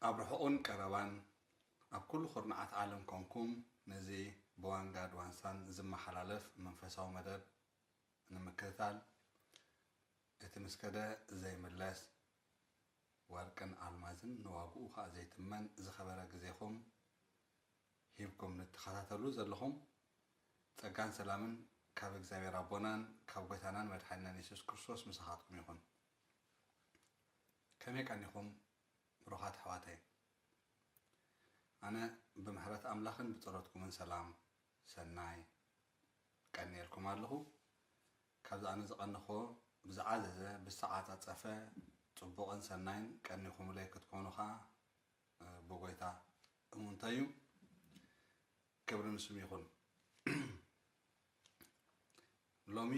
ኣብ ርሑቕን ቀረባን፣ ኣብ ኩሉ ኩርናዓት ዓለም ኮንኩም፣ ነዚ ብዋንጋድ ዋንሳን ዝመሓላለፍ መንፈሳዊ መደብ ንምክትታል፣ እቲ ምስ ከደ ዘይምለስ፣ ወርቅን ኣልማዝን ንዋግኡ ኸኣ ዘይትመን ዝኸበረ ግዜኹም ሂብኩም ንትኸታተሉ ዘለኹም፣ ጸጋን ሰላምን ካብ እግዚኣብሔር ኣቦናን ካብ ጐይታናን መድሓኒናን የሱስ ክርስቶስ ምሳኻትኩም ይኹን። ከመይ ቀኒኹም ብሩኻት ኣሕዋተይ? ኣነ ብምሕረት ኣምላኽን ብጸሎትኩምን ሰላም ሰናይ ቀንየልኩም ኣለኹ። ካብዚ ኣነ ዝቐነኹዎ ብዝዓዘዘ፣ ብዝተዓጻጸፈ፣ ጽቡቕን ሰናይን ቀኒኹምለይ ክትኮኑ ኸኣ፣ እ፣ ብጐይታ እሙንተይ እዩ። ክብሪ ንስሙ ይኹን። ሎሚ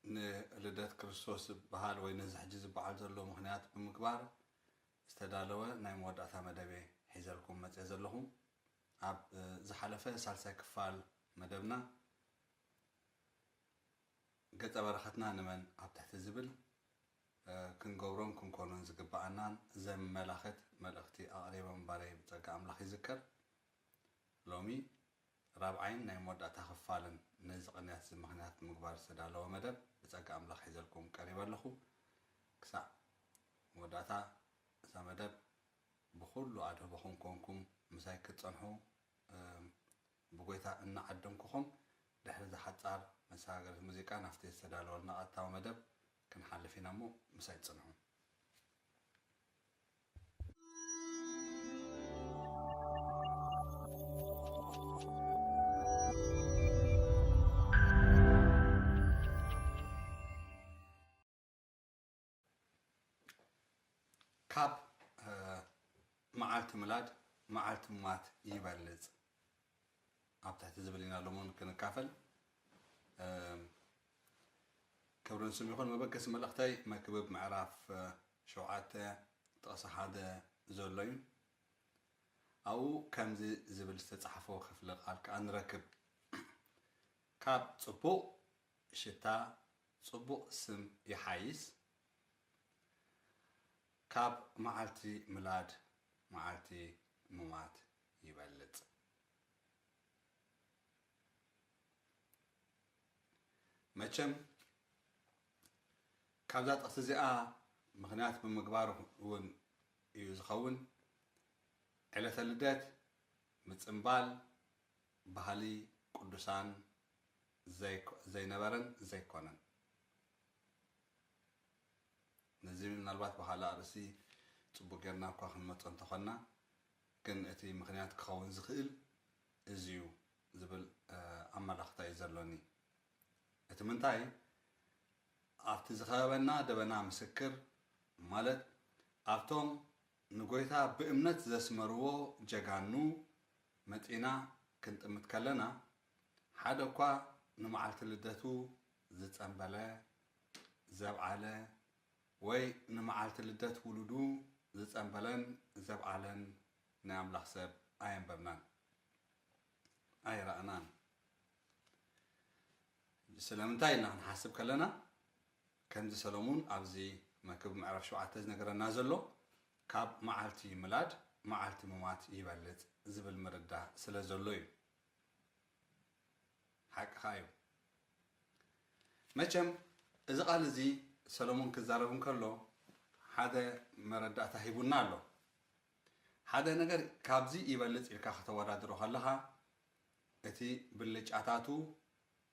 ንልደት ክርስቶስ ዝበሃል ወይ ነዚ ሕጂ ዝበዓል ዘሎ ምኽንያት ብምግባር ዝተዳለወ ናይ መወዳእታ መደብ እየ ሒዘልኩም መጽየ ዘለኹ። ኣብ፣ እ፣ ዝሓለፈ ሳልሳይ ክፋል መደብና ገጸ በረኸትና ንመን ኣብ ትሕቲ ዝብል፣ እ፣ ክንገብሮን ክንኮኖን ዝግብኣናን ዘመላኽት መልእኽቲ ኣቕሪበ ምንባረይ ብጸጋ ኣምላኽ ይዝከር። ሎሚ ራብዓይን ናይ መወዳእታ ክፋልን ነዚ ቅንያት እዚ ምኽንያት ብምግባር ዝተዳለወ መደብ ብጸጋ ኣምላኽ ሒዘልኩም ቀሪበ ኣለኹ። ክሳዕ መወዳእታ እዛ መደብ ብኹሉ ኣድህቦኹም ኮንኩም ምሳይ ክትጸንሑ፣ እም፣ ብጎይታ እናዓደምኩኹም፣ ድሕሪ እዛ ሓጻር መሰጋገሪት ሙዚቃ ናብቲ ዝተዳለወልና ቀጥታዊ መደብ ክንሓልፍ ኢና እሞ ምሳይ ጽንሑ። ካብ፣ እ፣ መዓልቲ ምላድ መዓልቲ ምማት ይበልጽ። ኣብ ትሕቲ ዝብል ኢና ሎምን ክንካፈል። እ፣ ክብሪ ንስም ይኹን። መበገሲ መልእኽተይ መክብብ ምዕራፍ፣ እ፣ ሸውዓተ ጥቕሲ ሓደ ዘሎ እዩ። ኣብኡ ከምዚ ዝብል ዝተጻሕፈ ክፍለ ቃል ከኣ ንረክብ። ካብ ጽቡቕ ሽታ ጽቡቕ ስም ይሓይስ፣ ካብ መዓልቲ ምላድ መዓልቲ ምማት ይበልጽ። መቸም ካብዛ ጥቕሲ እዚኣ ምኽንያት ብምግባር እውን እዩ ዝኸውን። ዕለተ ልደት ምጽምባል ባህሊ ቅዱሳን ዘይኮ-፣ ዘይነበረን ዘይኮነን። ነዚ ምናልባት ብኻልእ ኣርእስቲ ጽቡቕ ጌርና እኳ ክንመጾ እንተኾንና፣ ግን እቲ ምኽንያት ክኸውን ዝኽእል እዚ እዩ ዝብል፣ እ፣ ኣመላኽታ እዩ ዘሎኒ። እቲ ምንታይ፣ ኣብቲ ዝኸበበና ደበና ምስክር፣ ማለት ኣብቶም ንጎይታ ብእምነት ዘስመርዎ ጀጋኑ መጺና ክንጥምት ከለና፣ ሓደ እኳ ንመዓልቲ ልደቱ ዝጸንበለ፣ ዘብዓለ፣ ወይ ንመዓልቲ ልደት ውሉዱ ዝጸንበለን ዘብዓለን ናይ ኣምላኽ ሰብ ኣየንበብናን፣ ኣይረኣናን። ስለምንታይ ኢልና ክንሓስብ ከለና፣ ከምዚ ሰሎሙን ኣብዚ መክብብ ምዕራፍ ሸውዓተ ዝነገረና ዘሎ፣ ካብ መዓልቲ ምላድ መዓልቲ ምማት ይበልጽ ዝብል ምርዳእ ስለ ዘሎ እዩ። ሓቅኻ እዩ። መቸም እዚ ቃል እዚ ሰሎሞን ክዛረብ እንከሎ ሓደ መረዳእታ ሂቡና ኣሎ። ሓደ ነገር ካብዚ ይበልጽ ኢልካ ከተወዳድሮ ከለኻ እቲ ብልጫታቱ፣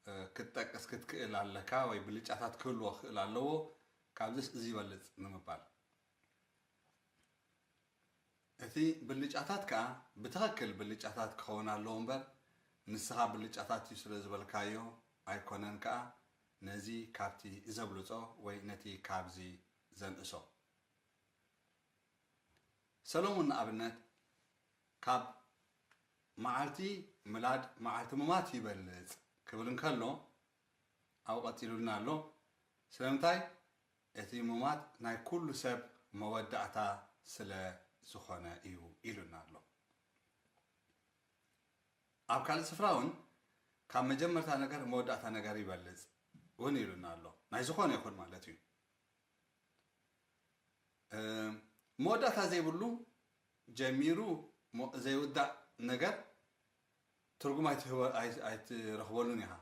እ፣ ክትጠቅስ ክትክእል ኣለካ ወይ ብልጫታት ክህልዎ ክእል ኣለዎ። ካብዚስ እዚ ይበልጽ ንምባል እቲ ብልጫታት ከኣ ብትኽክል ብልጫታት ክኸውን ኣለዎ እምበር፣ ንስኻ ብልጫታት እዩ ስለ ዝበልካዮ ኣይኮነን ከኣ ነዚ ካብቲ ዘብልጾ ወይ ነቲ ካብዚ ዘንእሶ። ሰሎሞን ንኣብነት ካብ መዓልቲ ምላድ መዓልቲ ምማት ይበልጽ ክብል እንከሎ፣ ኣብኡ ቀጺሉልና ኣሎ። ስለምንታይ? እቲ ምማት ናይ ኩሉ ሰብ መወዳእታ ስለ ዝኾነ እዩ ኢሉና ኣሎ። ኣብ ካልእ ስፍራ እውን ካብ መጀመርታ ነገር መወዳእታ ነገር ይበልጽ እውን ኢሉና ኣሎ። ናይ ዝኾነ ይኹን ማለት እዩ። መወዳእታ ዘይብሉ ጀሚሩ ዘይውዳእ ነገር ትርጉም ኣይትረኽበሉን ኢኻ።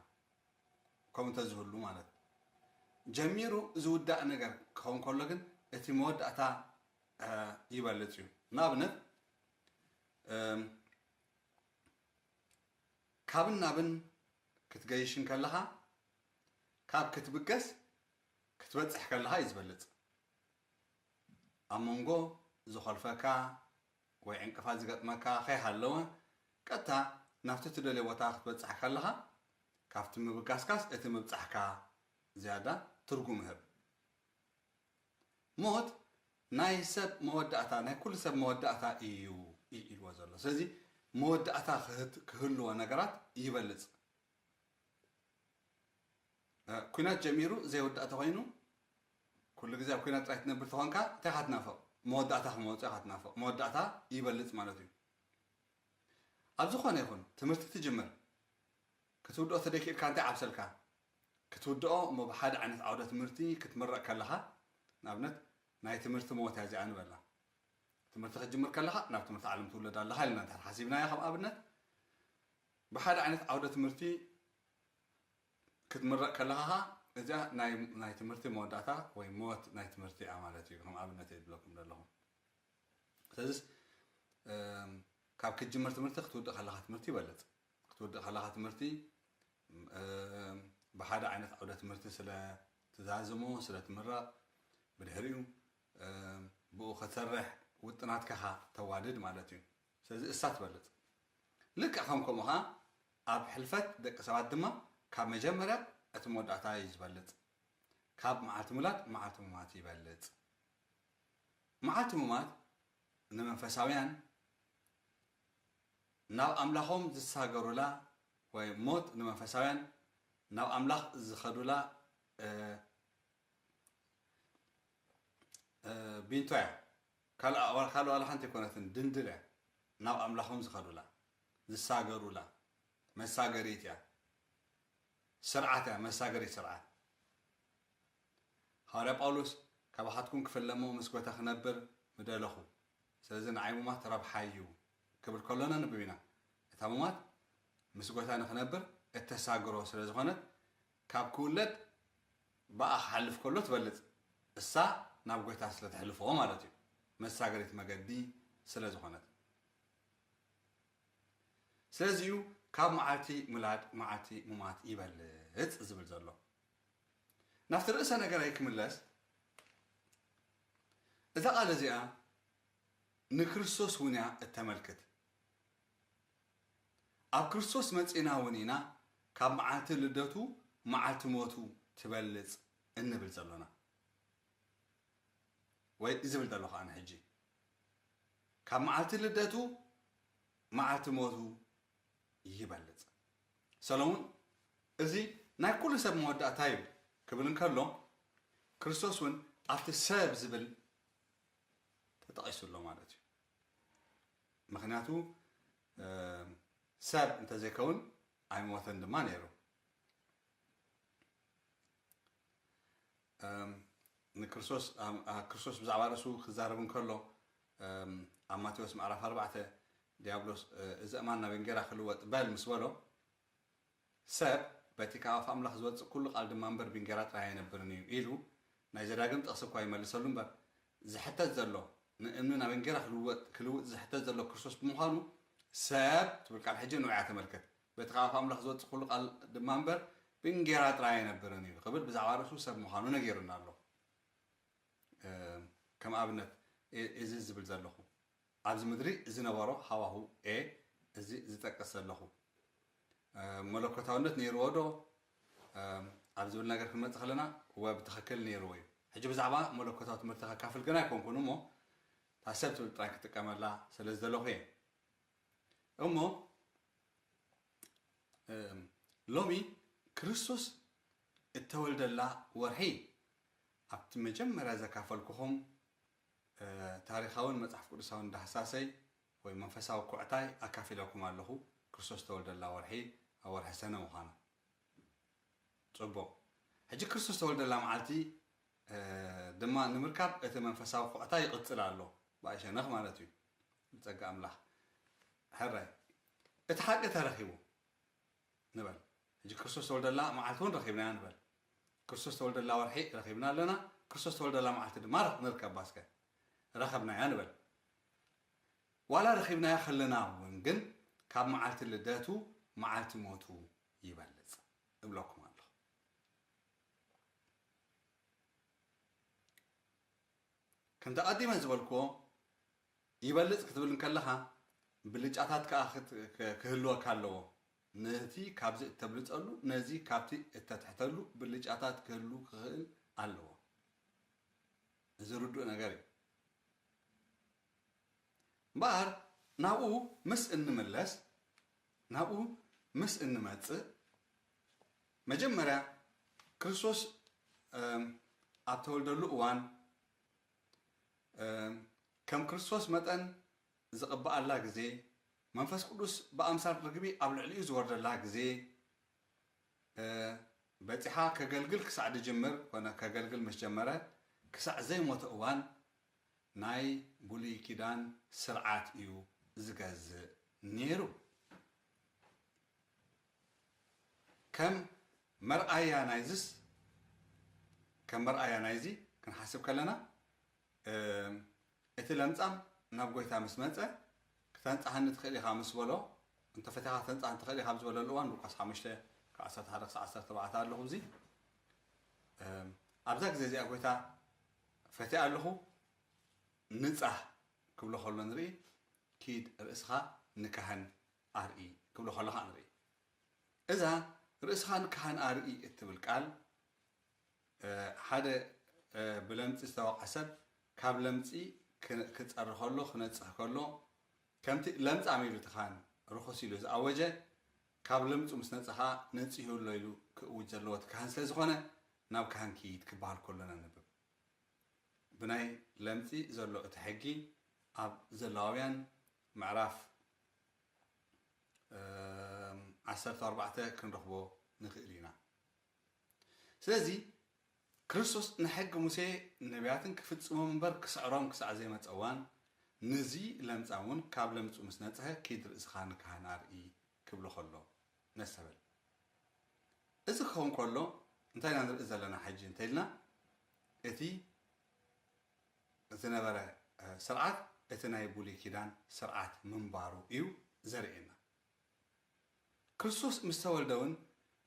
ከምኡ እንተዝህሉ ማለት ጀሚሩ ዝውዳእ ነገር ክኸውን ከሎ ግን እቲ መወዳእታ ይበልፅ እዩ። ንኣብነት ካብን ናብን ክትገይሽ እንከለኻ ካብ ክትብገስ ክትበፅሕ ከለኻ እዩ ዝበልፅ። ኣብ መንጎ ዝኾልፈካ ወይ ዕንቅፋት ዝገጥመካ ከይሃለወ ቀጥታ ናብቲ ትደልዮ ቦታ ክትበፅሕ ከለኻ ካብቲ ምብጋስካስ እቲ ምብፃሕካ ዝያዳ ትርጉም ይህብ። ሞት ናይ ሰብ መወዳእታ ናይ ኩሉ ሰብ መወዳእታ እዩ ኢልዎ ዘሎ። ስለዚ መወዳእታ ክህልዎ ነገራት ይበልፅ። ኩናት ጀሚሩ ዘይወዳእ ተኮይኑ ኩሉ ግዜ ኣብ ኩናት ጥራይ ትነብር ተኾንካ እንታይ ኢኻ ትናፍቕ? መወዳእታ ክመውፅእ ኢኻ ትናፍቕ። መወዳእታ ይበልፅ ማለት እዩ። ኣብ ዝኾነ ይኹን ትምህርቲ ትጅምር ክትውድኦ ተደይክእልካ እንታይ ዓብሰልካ? ክትውድኦ እሞ ብሓደ ዓይነት ዓውደ ትምህርቲ ክትምረቕ ከለኻ ንኣብነት ናይ ትምህርቲ ሞት እያ እዚኣ ንበላ። ትምህርቲ ክትጅምር ከለኻ ናብ ትምህርቲ ዓለም ትውለድ ኣለኻ ኢልና እንተ ሓሲብናዮ ከም ኣብነት ብሓደ ዓይነት ዓውደ ትምህርቲ ክትምረቕ ከለኻ ኸዓ እዚኣ ናይ ትምህርቲ መወዳእታ ወይ ሞት ናይ ትምህርቲ እያ ማለት እዩ። ከም ኣብነት እየ ዝብለኩም ዘለኹ። ስለዚስ ካብ ክትጅምር ትምህርቲ ክትውድእ ከለኻ ትምህርቲ ይበልፅ። ክትውድእ ከለኻ ትምህርቲ ብሓደ ዓይነት ዓውደ ትምህርቲ ስለ ትዛዝሞ ስለ ትምረቕ ብድሕሪኡ ብኡ ክትሰርሕ ውጥናትካ ተዋድድ ማለት እዩ። ስለዚ እሳ ትበልፅ። ልክዕ ከም ከምኡ ኸዓ ኣብ ሕልፈት ደቂ ሰባት ድማ ካብ መጀመርያ እቲ መወዳእታ እዩ ዝበልፅ። ካብ መዓልቲ ሙላድ መዓልቲ ሙማት ይበልፅ። መዓልቲ ሙማት ንመንፈሳውያን ናብ ኣምላኾም ዝሳገሩላ ወይ ሞት ንመንፈሳውያን ናብ ኣምላኽ ዝኸዱላ ቢንቶ እያ። ካልእ ዋላ ሓንቲ ኣይኮነትን፣ ድንድል እያ። ናብ ኣምላኾም ዝኸዱላ ዝሳገሩላ መሳገሪት እያ። ስርዓት እያ፣ መሳገሪት ስርዓት። ሃዋርያ ጳውሎስ ካባኻትኩም ክፍለሞ ምስ ጎይታ ክነብር ምደለኹ፣ ስለዚ ንዓይ ሙማት ረብሓይ እዩ ክብል ከሎ ነንብብ ኢና። እታ ሙማት ምስ ጎይታ ንክነብር እተሳግሮ ስለ ዝኾነት ካብ ክውለድ ብኣ ክሓልፍ ከሎ ትበልጽ፣ እሳ ናብ ጎይታ ስለ ተሕልፎ ማለት እዩ። መሳገሪት መገዲ ስለ ዝኾነት። ስለዚ እዩ ካብ መዓልቲ ምላድ መዓልቲ ሙማት ይበልጽ ዝብል ዘሎ። ናብቲ ርእሰ ነገረይ ክምለስ፣ እዛ ቃል እዚኣ ንክርስቶስ እውን እያ እተመልክት። ኣብ ክርስቶስ መጺእና እውን ኢና ካብ መዓልቲ ልደቱ መዓልቲ ሞቱ ትበልጽ እንብል ዘሎና። ወይ ዝብል ዘሎ ከኣ ንሕጂ ካብ መዓልቲ ልደቱ መዓልቲ ሞቱ ይበልጽ። ሰሎሙን እዚ ናይ ኩሉ ሰብ መወዳእታ እዩ ክብል እንከሎ፣ ክርስቶስ እውን ኣብቲ ሰብ ዝብል ተጠቒሱ ኣሎ ማለት እዩ። ምኽንያቱ ሰብ እንተዘይከውን ኣይሞተን ድማ ነይሩ። ንክርስቶስ ክርስቶስ ብዛዕባ ርእሱ ክዛረብ እንከሎ፣ ኣብ ማቴዎስ ምዕራፍ ኣርባዕተ ዲያብሎስ፣ እዚ እማን ናብ እንጌራ ክልወጥ በል ምስ በሎ፣ ሰብ በቲ ካብ ኣፍ ኣምላኽ ዝወጽእ ኩሉ ቃል ድማ እምበር ብእንጌራ ጥራይ ኣይነብርን እዩ ኢሉ ናይ ዘዳግም ጥቕሲ እኳ ይመልሰሉ እምበር፣ ዝሕተት ዘሎ ንእምኒ ናብ እንጌራ ክልወጥ ክልውጥ ዝሕተት ዘሎ ክርስቶስ ብምዃኑ፣ ሰብ ትብል ቃል ሕጂ ንዑ እያ ተመልከት። በቲ ካብ ኣፍ ኣምላኽ ዝወጽእ ኩሉ ቃል ድማ እምበር ብእንጌራ ጥራይ ኣይነብርን እዩ ክብል ብዛዕባ ርእሱ ሰብ ምዃኑ ነጊሩና ኣሎ። ከም ኣብነት እዚ ዝብል ዘለኹ ኣብዚ ምድሪ ዝነበሮ ሃዋሁ እየ እዚ ዝጠቅስ ዘለኹ። መለኮታውነት ነይርዎ ዶ ኣብ ዝብል ነገር ክንመፅእ ከለና፣ እወ ብትኽክል ነይርዎ እዩ። ሕጂ ብዛዕባ መለኮታዊ ትምህርቲ ከካፍል ግን ኣይኮንኩን እሞ እታ ሰብ ትብል ጥራይ ክጥቀመላ ስለ ዝደለኹ እየ። እሞ ሎሚ ክርስቶስ እተወልደላ ወርሒ ኣብቲ መጀመርያ ዘካፈልኩኹም እ፣ ታሪኻውን መጽሓፍ ቅዱሳውን ዳህሳሰይ ወይ መንፈሳዊ ኩዕታይ ኣካፊለኩም ኣለኹ። ክርስቶስ ተወልደላ ወርሒ ኣብ ወርሒ ሰነ ምዃና። ጽቡቕ። ሕጂ ክርስቶስ ተወልደላ መዓልቲ፣ እ፣ ድማ ንምርካብ እቲ መንፈሳዊ ኩዕታ ይቕጽል ኣሎ። ብኣይ ሸነኽ ማለት እዩ። ብጸጋ ኣምላኽ። ሕራይ። እቲ ሓቂ ተረኺቡ ንበል። ሕጂ ክርስቶስ ተወልደላ መዓልቲ እውን ረኺብናያ ንበል። ክርስቶስ ተወልደላ ወርሒ ረኺብና ኣለና። ክርስቶስ ተወልደላ መዓልቲ ድማ ንርከባ እስከ። ረኸብናያ ንበል። ዋላ ረኺብናያ ከለና እውን ግን ካብ መዓልቲ ልደቱ መዓልቲ ሞቱ ይበልጽ እብለኩም ኣለኹ። ከምቲ ኣቐዲመ ዝበልክዎ ይበልጽ ክትብል እንከለኻ ብልጫታት ከኣ ክት-፣ ክ-፣ ክህልወካ ኣለዎ። ነቲ ካብዚ እተብልጸሉ ነዚ ካብቲ እተትሕተሉ ብልጫታት ክህሉ ክኽእል ኣለዎ። እዚ ርዱእ ነገር እዩ። እምበኣር ናብኡ ምስ እንምለስ፣ ናብኡ ምስ እንመጽእ፣ መጀመርያ ክርስቶስ፣ እም፣ ኣብ ተወልደሉ እዋን፣ እም፣ ከም ክርስቶስ መጠን ዝቕብኣላ ግዜ፣ መንፈስ ቅዱስ ብኣምሳል ርግቢ ኣብ ልዕሊኡ ዝወርደላ ግዜ፣ እ፣ በጺሓ ከገልግል ክሳዕ ድጅምር ኮነ ከገልግል ምስ ጀመረ ክሳዕ ዘይሞተ እዋን ናይ ብሉይ ኪዳን ስርዓት እዩ ዝገዝእ ነይሩ። ከም መርኣያ ናይዝስ፣ ከም መርኣያ ናይዚ ክንሓስብ ከለና፣ እም፣ እቲ ለምጻም ናብ ጎይታ ምስ መጸ፣ "ክተንጽሃኒ ትኽእል ኢኻ" ምስ በሎ፣ "እንተ ፈቲኻ ክተንጽሃኒ ትኽእል ኢኻ" ኣብ ዝበለሉ እዋን፣ ሉቃስ ሓሙሽተ ካብ ዓሰርተ ሓደ ክሳብ ዓሰርተ ኣርባዕተ ኣለኹ። እዚ፣ እም፣ ኣብዛ ግዜ እዚኣ ጎይታ "ፈቲኣ ኣለኹ፣ ንጻህ" ክብሎ ከሎ ንርኢ፣ "ኪድ ርእስኻ ንካህን ኣርኢ" ክብሎ ከሎ ኸኣ ንርኢ። እዛ "ርእስኻ ንካህን ኣርኢ" እትብል ቃል፣ እ፣ ሓደ፣ እ፣ ብለምጺ ዝተወቕዐ ሰብ ካብ ለምጺ ክ-፣ ክጸሪ ከሎ፣ ክነጽህ ከሎ፣ ከምቲ ለምጻም ኢሉ እቲ ካህን ርኹስ ኢሉ ዝኣወጀ፣ ካብ ለምጹ ምስ ነጽኻ ነጺሁ ኣሎ ኢሉ ክእውጅ ዘለዎ እቲ ካህን ስለ ዝኾነ፣ "ናብ ካህን ኪድ" ክበሃል ከሎ ነንብብ። ብናይ ለምጺ ዘሎ እቲ ሕጊ ኣብ ዘሌዋውያን ምዕራፍ፣ እም፣ ዓሰርተ ኣርባዕተ ክንረኽቦ ንኽእል ኢና። ስለዚ ክርስቶስ ንሕጊ ሙሴ ነቢያትን ክፍጽሞም እምበር ክስዕሮም ክሳዕ ዘይመጸ እዋን፣ ነዚ ለምጻም እውን ካብ ለምጹ ምስ ነጽሀ፣ "ኪድ ርእስኻ ንካህን ኣርኢ" ክብሎ ከሎ ነስተበል። እዚ ክኸውን ከሎ እንታይ ኢና ንርኢ ዘለና ሕጂ እንተኢልና፣ እቲ ዝነበረ፣ እ፣ ስርዓት እቲ ናይ ብሉይ ኪዳን ስርዓት ምንባሩ እዩ ዘርእየና። ክርስቶስ ምስ ተወልደ እውን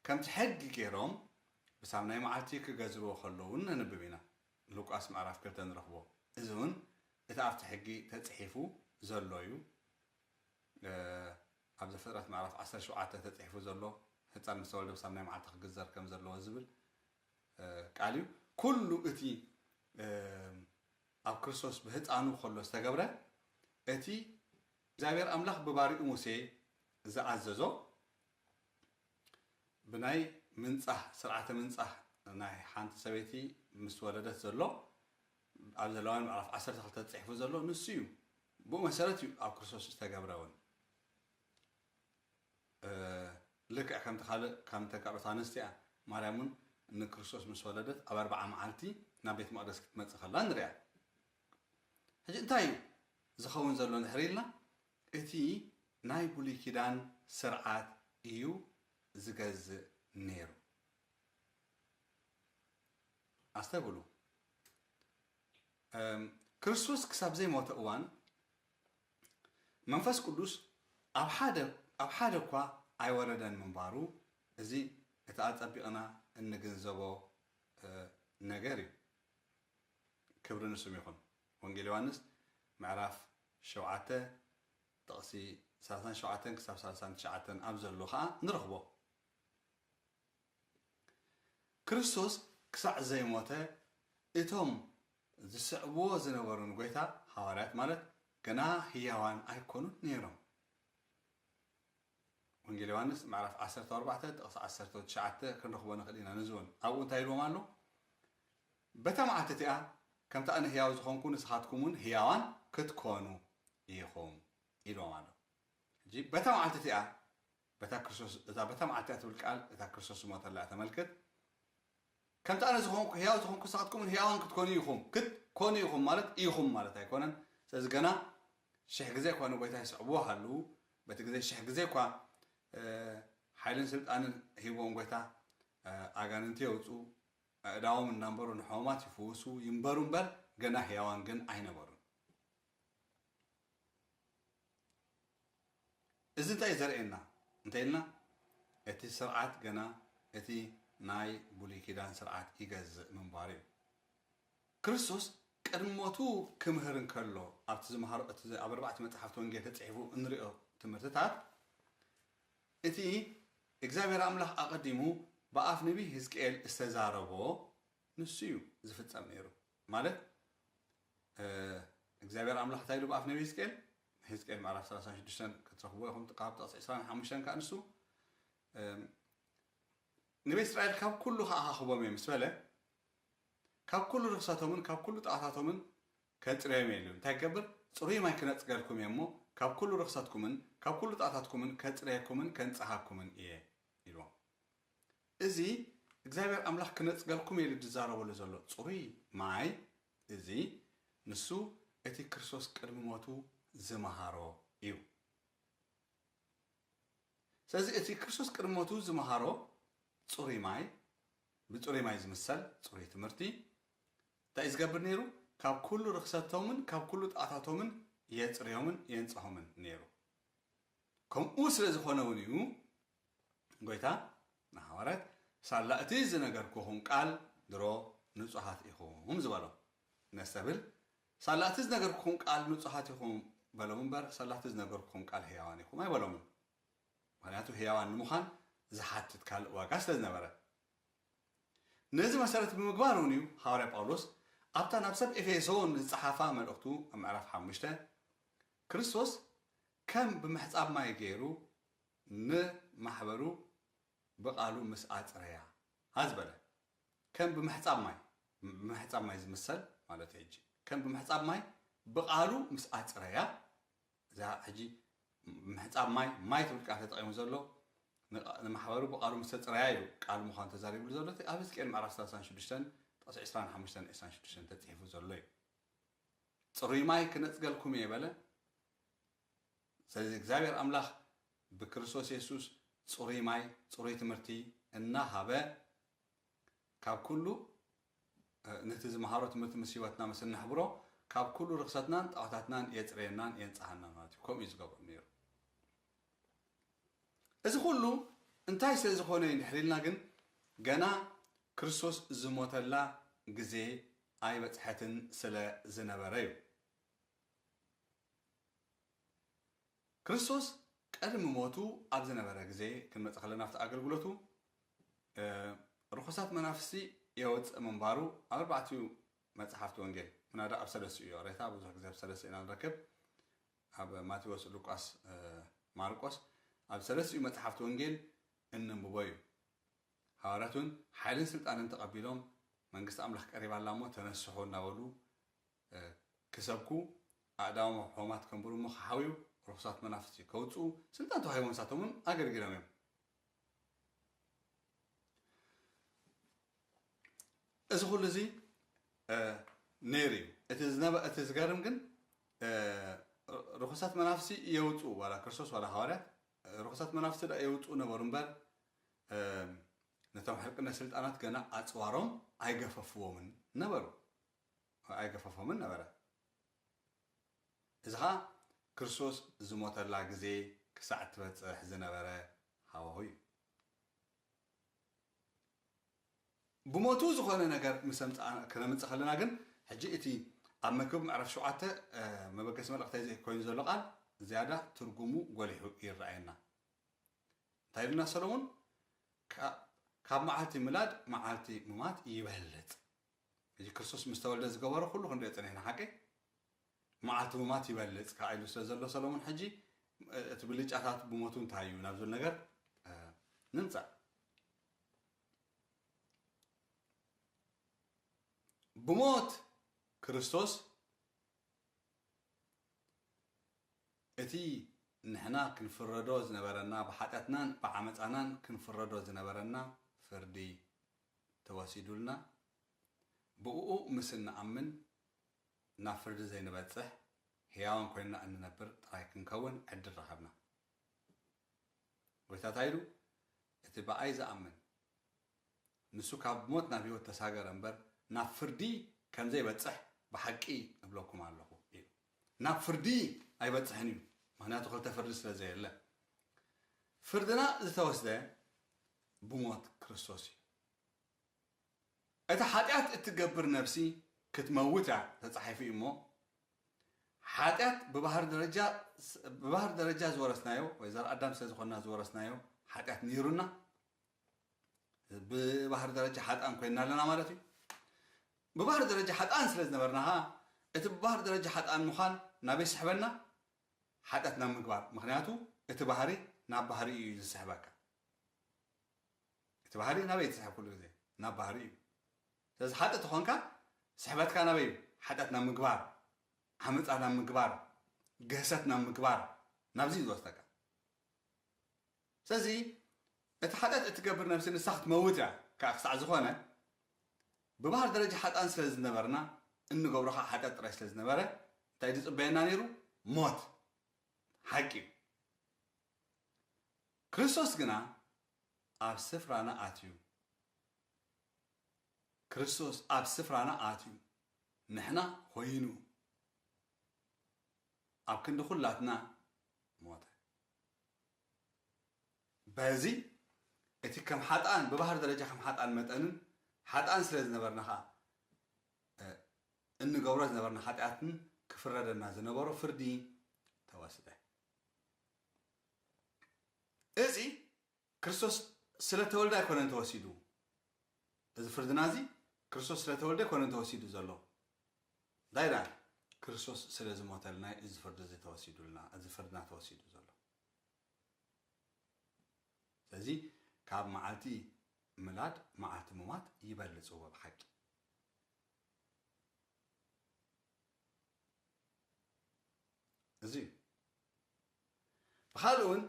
ከምቲ ሕጊ ገይሮም ብሳምናይ መዓልቲ ክገዝርዎ ከለዉ እውን ነንብብ ኢና። ሉቃስ ምዕራፍ ክልተ ንረኽቦ። እዚ እውን እቲ ኣብቲ ሕጊ ተጽሒፉ ዘሎ እዩ። እ፣ ኣብ ዘፍጥረት ምዕራፍ ዓሰርተ ሸውዓተ ተጽሒፉ ዘሎ ህጻን ምስ ተወልደ ብሳምናይ መዓልቲ ክግዘር ከም ዘለዎ ዝብል፣ እ፣ ቃል እዩ። ኩሉ እቲ፣ እ፣ ኣብ ክርስቶስ ብህጻኑ ከሎ ዝተገብረ፣ እቲ እግዚኣብሔር ኣምላኽ ብባሪኡ ሙሴ ዝኣዘዞ፣ ብናይ ምንጻህ፣ ስርዓተ ምንጻህ ናይ ሓንቲ ሰበይቲ ምስ ወለደት ዘሎ፣ ኣብ ዘለዋውያን ምዕራፍ ዓሰርተ ክልተ ተጻሒፉ ዘሎ ንሱ እዩ። ብኡ መሰረት እዩ ኣብ ክርስቶስ ዝተገብረ እውን። እ፣ ልክዕ ከምቲ ካልእ፣ ከምተን ካልኦት ኣንስቲ እያ። ማርያም እውን ንክርስቶስ ምስ ወለደት ኣብ ኣርብዓ መዓልቲ ናብ ቤት መቕደስ ክትመጽእ ከላ ንሪኣ። ሕጂ እንታይ እዩ ዝኸውን ዘሎ እንድሕር ኢልና፣ እቲ ናይ ብሉይ ኪዳን ስርዓት እዩ ዝገዝእ ነይሩ። ኣስተብህሉ። እም፣ ክርስቶስ ክሳብ ዘይሞተ እዋን መንፈስ ቅዱስ ኣብ ሓደ፣ ኣብ ሓደ እኳ ኣይወረደን ምንባሩ፣ እዚ እቲ ኣጸቢቕና እንግንዘቦ፣ እ፣ ነገር እዩ። ክብሪ ንስም ይኹን። ወንጌል ዮሃንስ ምዕራፍ ሸውዓተ ጥቕሲ ሰላሳን ሸውዓተን ክሳብ ሰላሳን ትሽዓተን ኣብ ዘሎ ኸኣ ንረኽቦ። ክርስቶስ ክሳዕ ዘይሞተ እቶም ዝስዕብዎ ዝነበሩ ንጎይታ፣ ሃዋርያት ማለት፣ ገና ህያዋን ኣይኮኑን ነይሮም። ወንጌል ዮሃንስ ምዕራፍ ዓሰርተ ኣርባዕተ ጥቕሲ ዓሰርተ ትሽዓተ ክንረኽቦ ንኽእል ኢና። ነዚ እውን ኣብኡ እንታይ ኢልዎም ኣሎ? በታ መዓልቲ እቲኣ ከምቲ ኣነ ህያው ዝኾንኩ ንስኻትኩም እውን ህያዋን ክትኮኑ ኢኹም ኢልዎም ኣሎ። ሕጂ በታ መዓልቲ እቲኣ፣ በታ ክርስቶስ፣ እታ በታ መዓልቲ እቲኣ ትብል ቃል እታ ክርስቶስ ዝሞተላ እያ ተመልክት። ከምቲ ኣነ ዝኾንኩ ህያው ዝኾንኩ ንስኻትኩም እውን ህያዋን ክትኮኑ ኢኹም። ክትኮኑ ኢኹም ማለት ኢኹም ማለት ኣይኮነን። ስለዚ ገና ሽሕ ግዜ እኳ ንጎይታ ይስዕብዎ ሃልዉ፣ በቲ ግዜ ሽሕ ግዜ እኳ፣ እ፣ ሓይልን ስልጣንን ሂብዎም ጎይታ፣ እ፣ ኣጋንንቲ የውፁ፣ ኣእዳዎም እናንበሩ ንሕሙማት ይፍውሱ ይንበሩ እምበር፣ ገና ህያዋን ግን ኣይነበሩን። እዚ እንታይ እዩ ዘርእየና እንተ ኢልና፣ እቲ ስርዓት ገና እቲ ናይ ብሉይ ኪዳን ስርዓት ይገዝእ ምንባሩ እዩ። ክርስቶስ ቅድሚ ሞቱ ክምህር እንከሎ፣ ኣብቲ ዝመሃሮ፣ እቲ ኣብ ኣርባዕተ መጽሓፍቲ ወንጌል ተጻሒፉ እንሪኦ ትምህርትታት፣ እቲ እግዚኣብሔር ኣምላኽ ኣቐዲሙ ብኣፍ ነቢይ ህዝቅኤል ዝተዛረቦ ንሱ እዩ ዝፍጸም ነይሩ። ማለት፣ እ፣ እግዚኣብሔር ኣምላኽ እንታይ ኢሉ ብኣፍ ነቢይ ህዝቅኤል? ህዝቅኤል ምዕራፍ ሰላሳን ሽዱሽተን ክትረኽብዎ ኢኹም፣ ካብ ጥቕሲ ዕስራን ሓሙሽተን ከኣ ንሱ፣ እ፣ ንቤት እስራኤል ካብ ኩሉ ከኣኻኽቦም እየ ምስ በለ፣ ካብ ኩሉ ርኽሰቶምን ካብ ኩሉ ጣዖታቶምን ከጽርዮም እየ ኢሉ። እንታይ ክገብር? ጽሩይ ማይ ክነጽገልኩም እየ እሞ፣ ካብ ኩሉ ርኽሰትኩምን ካብ ኩሉ ጣዖታትኩምን ከጽርየኩምን ከንጽሃኩምን እየ ኢልዎም። እዚ እግዚኣብሔር ኣምላኽ ክነጽገልኩም እየ ኢሉ ዝዛረበሉ ዘሎ ጽሩይ ማይ፣ እዚ ንሱ እቲ ክርስቶስ ቅድሚ ሞቱ ዝመሃሮ እዩ። ስለዚ እቲ ክርስቶስ ቅድሚ ሞቱ ዝመሃሮ ጽሩይ ማይ፣ ብጽሩይ ማይ ዝምሰል ጽሩይ ትምህርቲ እንታይ እዩ ዝገብር ነይሩ? ካብ ኩሉ ርኽሰቶምን ካብ ኩሉ ጣዖታቶምን የጽርዮምን የንጽሆምን ነይሩ። ከምኡ ስለ ዝኾነ እውን እዩ ጎይታ ንሃዋርያት፣ ሳላ እቲ ዝነገርኩኹም ቃል ድሮ ንጹሃት ኢኹም ዝበሎም። ነስተብል፣ ሳላ እቲ ዝነገርኩኹም ቃል ንጹሃት ኢኹም በሎም እምበር፣ ሳላ እቲ ዝነገርኩኹም ቃል ህያዋን ኢኹም ኣይበሎምን። ምኽንያቱ ህያዋን ንምዃን ዝሓትት ካልእ ዋጋ ስለ ዝነበረ። ነዚ መሰረት ብምግባር እውን እዩ ሃዋርያ ጳውሎስ ኣብታ ናብ ሰብ ኤፌሶን ዝጸሓፋ መልእኽቱ ኣብ ምዕራፍ ሓሙሽተ፣ ክርስቶስ ከም ብምሕጻብ ማይ ገይሩ ንማሕበሩ ብቓሉ ምስ ኣጽረያ ዝበለ። ከም ብምሕጻብ ማይ፣ ብምሕጻብ ማይ ዝምሰል ማለት እዩ። ሕጂ ከም ብምሕጻብ ማይ ብቓሉ ምስ ኣጽረያ፣ እዛ ሕጂ ምሕጻብ ማይ፣ ማይ ትብል ቃል ተጠቒሙ ዘሎ፣ ንቓ-፣ ንማሕበሩ ብቓሉ ምስ ተጽረያ ኢሉ ቃል ምዃኑ ተዛሪብሉ ዘሎ፣ እቲ ኣብ ሕዝቅኤል ምዕራፍ ሰላሳን ሽዱሽተን ጥቕሲ ዕስራን ሓሙሽተን ዕስራን ሽዱሽተን ተጽሒፉ ዘሎ እዩ። ጽሩይ ማይ ክነጽገልኩም እየ በለ። ስለዚ እግዚኣብሔር ኣምላኽ ብክርስቶስ የሱስ ጽሩይ ማይ፣ ጽሩይ ትምህርቲ እናሃበ፣ ካብ ኩሉ፣ እ፣ ነቲ ዝመሃሮ ትምህርቲ ምስ ህይወትና ምስ እነሕብሮ፣ ካብ ኩሉ ርኽሰትናን ጣዖታትናን የጽርየናን የንጽሃና ማለት እዩ። ከምኡ እዩ ዝገብሮ ነይሩ። እዚ ኩሉ እንታይ ስለ ዝኾነ እዩ እንድሕር ኢልና ግን፣ ገና ክርስቶስ ዝሞተላ ግዜ ኣይበጽሐትን ስለ ዝነበረ እዩ። ክርስቶስ ቅድሚ ሞቱ ኣብ ዝነበረ ግዜ ክንመጽእ ከለና፣ ኣብቲ ኣገልግሎቱ፣ እ፣ ርኹሳት መናፍስቲ የወጽእ ምንባሩ ኣብ ኣርባዕቲኡ መጽሓፍቲ ወንጌል፣ ምናዳ ኣብ ሰለስቲኡ እዩ። ሬታ ብዙሕ ግዜ ኣብ ሰለስቲኡ ኢና ንረክብ። ኣብ ማቴዎስ፣ ሉቃስ፣ እ፣ ማርቆስ፣ ኣብ ሰለስቲኡ መጽሓፍቲ ወንጌል እንንብቦ እዩ። ሃዋርያት እውን ሓይልን ስልጣንን ተቐቢሎም፣ መንግስቲ ኣምላኽ ቀሪባ ኣላ እሞ ተነስሑ እናበሉ፣ እ፣ ክሰብኩ፣ ኣእዳዎም ኣብ ሕሙማት ከንብሩ እሞ ክሓውዩ፣ ርኹሳት መናፍስቲ ከውፅኡ ስልጣን ተዋሂቦም ንሳቶም እውን ኣገልጊሎም እዮም። እዚ ኩሉ እዚ፣ እ፣ ነይሩ እዩ። እቲ ዝነበ-፣ እቲ ዝገርም ግን፣ እ፣ ርኹሳት መናፍስቲ የውፅኡ፣ ዋላ ክርስቶስ ዋላ ሃዋርያት፣ እ፣ ርኹሳት መናፍስቲ ደኣ የውፅኡ ነበሩ እምበር፣ እ፣ ነቶም ሕልቅነት ስልጣናት ገና ኣፅዋሮም ኣይገፈፍዎምን ነበሩ። ኣይገፈፎምን ነበረ። እዚ ኸኣ ክርስቶስ ዝሞተላ ግዜ ክሳዕ እትበጽሕ ዝነበረ ሃዋሁ እዩ። ብሞቱ ዝኾነ ነገር ምስ ኣምጽኣ-፣ ክነምጽእ ከለና ግን፣ ሕጂ እቲ ኣብ መክብብ ምዕራፍ ሸውዓተ፣ እ፣ መበገሲ መልእኽተይ ዘይ-፣ ኮይኑ ዘሎ ቃል ዝያዳ ትርጉሙ ጎሊሑ ይረኣየና። እንታይ ኢሉና ሰሎሞን? "ካ-፣ ካብ መዓልቲ ምላድ መዓልቲ ምማት ይበልጽ።" እዚ ክርስቶስ ምስ ተወልደ ዝገበሮ ኩሉ ክንሪኦ ጸኒሕና፣ ሓቂ? "መዓልቲ ምማት ይበልጽ" ከኣ ኢሉ ስለ ዘሎ ሰሎሞን፣ ሕጂ እቲ ብልጫታት ብሞቱ እንታይ እዩ ናብ ዝብል ነገር፣ እ፣ ንምጻእ። ብሞት ክርስቶስ እቲ ንሕና ክንፍረዶ ዝነበረና፣ ብሓጢኣትናን ብዓመፃናን ክንፍረዶ ዝነበረና ፍርዲ ተወሲዱልና፣ ብእኡ ምስ እንኣምን ናብ ፍርዲ ዘይንበፅሕ፣ ህያዋን ኮይንና እንነብር ጥራይ ክንከውን ዕድል ረኸብና። ጎይታ እንታይ ኢሉ? እቲ ብኣይ ዝኣምን ንሱ ካብ ሞት ናብ ህይወት ተሳገረ እምበር፣ ናብ ፍርዲ ከም ዘይበጽሕ ብሓቂ እብለኩም ኣለኹ ኢሉ። ናብ ፍርዲ ኣይበጽሕን እዩ፣ ምኽንያቱ ክልተ ፍርዲ ስለ ዘየለ። ፍርድና ዝተወስደ ብሞት ክርስቶስ እዩ። እቲ ሓጢኣት እትገብር ነፍሲ ክትመውት እያ ተጻሒፉ እዩ እሞ፣ ሓጢኣት ብባህሪ ደረጃ፣ ብባህሪ ደረጃ ዝወረስናዮ፣ ወይ ዘር ኣዳም ስለ ዝኾንና ዝወረስናዮ ሓጢኣት ነይሩና፣ ብባህሪ ደረጃ ሓጥኣን ኮይንና ኣለና ማለት እዩ። ብባህሪ ደረጃ ሓጥኣን ስለ ዝነበርና ኸዓ፣ እቲ ብባህሪ ደረጃ ሓጥኣን ምዃን ናበይ ይስሕበና? ሓጢኣት ናብ ምግባር። ምኽንያቱ እቲ ባህሪ ናብ ባህሪ እዩ ዝስሕበካ። እቲ ባህሪ ናበይ ትስሕብ? ኩሉ ግዜ ናብ ባህሪ እዩ። ስለዚ ሓጢ ተኾንካ፣ ስሕበትካ ናበይ እዩ? ሓጢኣት ናብ ምግባር፣ ዓመፃ ናብ ምግባር፣ ግህሰት ናብ ምግባር፣ ናብዚ እዩ ዝወስደካ። ስለዚ እቲ ሓጢኣት እትገብር ነፍሲ ንሳ ክትመውት እያ። ከዓ ክሳዕ ዝኾነ ብባህር ደረጃ ሓጥኣን ስለ ዝነበርና፣ እንገብሮ ከዓ ሓጢኣት ጥራይ ስለ ዝነበረ፣ እንታይ ዝጽበየና ነይሩ? ሞት። ሓቂ እዩ። ክርስቶስ ግና ኣብ ስፍራና ኣትዩ። ክርስቶስ ኣብ ስፍራና ኣትዩ፣ ንሕና ኮይኑ፣ ኣብ ክንዲ ኩላትና ሞተ። በዚ እቲ ከም ሓጥኣን፣ ብባህሪ ደረጃ ከም ሓጥኣን መጠንን ሓጥኣን ስለ ዝነበርና ኸዓ፣ እ፣ እንገብሮ ዝነበርና ሓጢኣትን ክፍረደና ዝነበሮ ፍርዲ ተወስደ። እዚ ክርስቶስ ስለ ተወልደ ኣይኮነን ተወሲዱ። እዚ ፍርድና እዚ ክርስቶስ ስለ ተወልደ ኣይኮነን ተወሲዱ ዘሎ። እንታይ ደኣ? ክርስቶስ ስለ ዝሞተልና እዩ እዚ ፍርዲ እዚ ተወሲዱልና፣ እዚ ፍርድና ተወሲዱ ዘሎ። ስለዚ ካብ መዓልቲ ምላድ መዓልቲ ምሟት ይበልጽ እዎ ብሓቂ። እዚ እዩ። ብኻልእ እውን፣